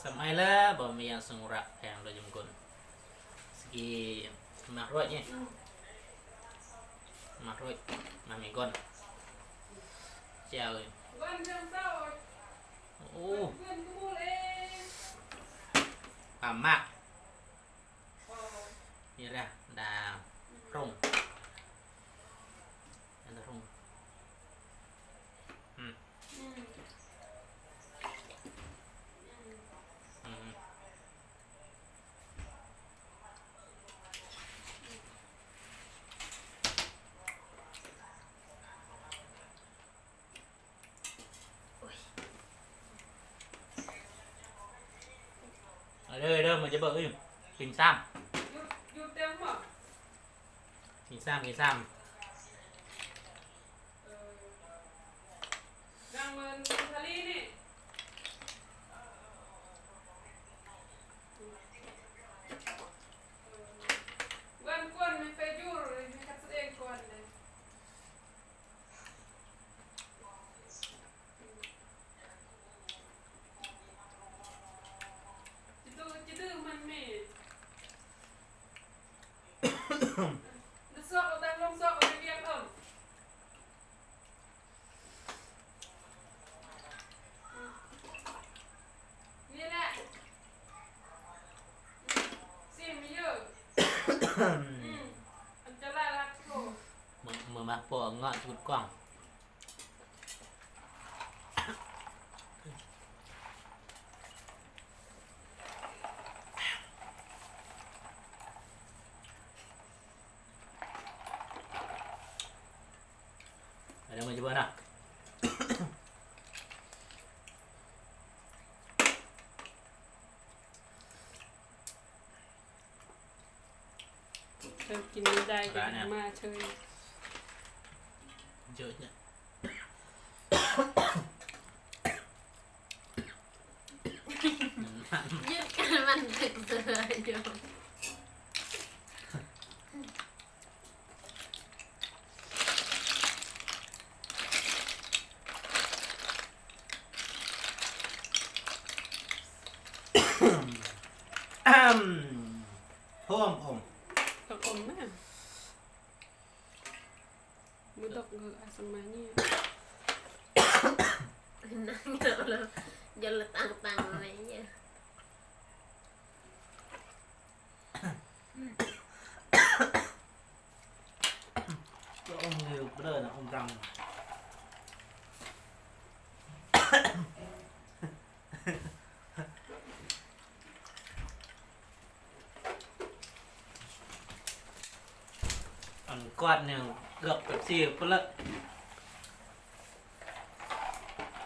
Tâm ai la, bơm yang sung rak phèng đôi giùm con. Ski mah ruột nhé. Mah ruột, mah mì con. Chào. Ô. Pam mah. Mira, đa rung. Đa rung. Hmm. Hmm. ເອົາເດີ ເດີ ມາຈະເບິ່ງ ກິນຊ້ຳ ກິນຊ້ຳ ກິນຊ້ຳ. Mơ-, mơ mah pô ngọt sụt quăng. Ada mau coba nak? Ơ, ກິນໄດ້ ມາເຊີຍ ເຍອະແຍະ. ຢຸດກັນ ມັນຖືກເສືອຢູ່. ອາມ ໂຮມອົມ ຕ້ອງອົມນະ. Mudok gơ asam manis. Nang jol, jol tang-tang aja. Ôm người brơ nè, ôm răng. ອັນກວາດນີ້ເກືອບເປັບຊີພຸ້ນລະ.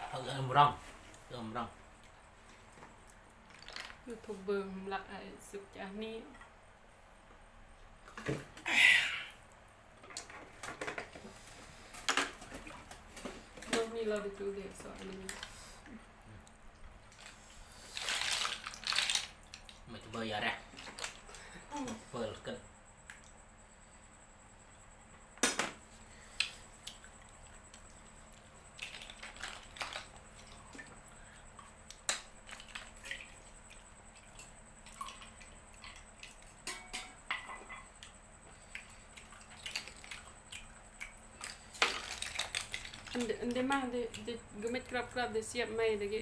ເອົາເອີ້ມຣອງ ເອີ້ມຣອງ. ຢູທູບເບີ ລັກໄອ້ສຸກຈາກນີ້. ນ້ອງມີລາວໄດ້ຕູ້ເດສອນນີ້ ມັນຈະເບີຢາແດ ເປີເກີນ. ອັນເດ ອັນເດມາເດ ເດ ກະເມັດກຣອບໆ ເດສຽບໃໝ່ເດເກ.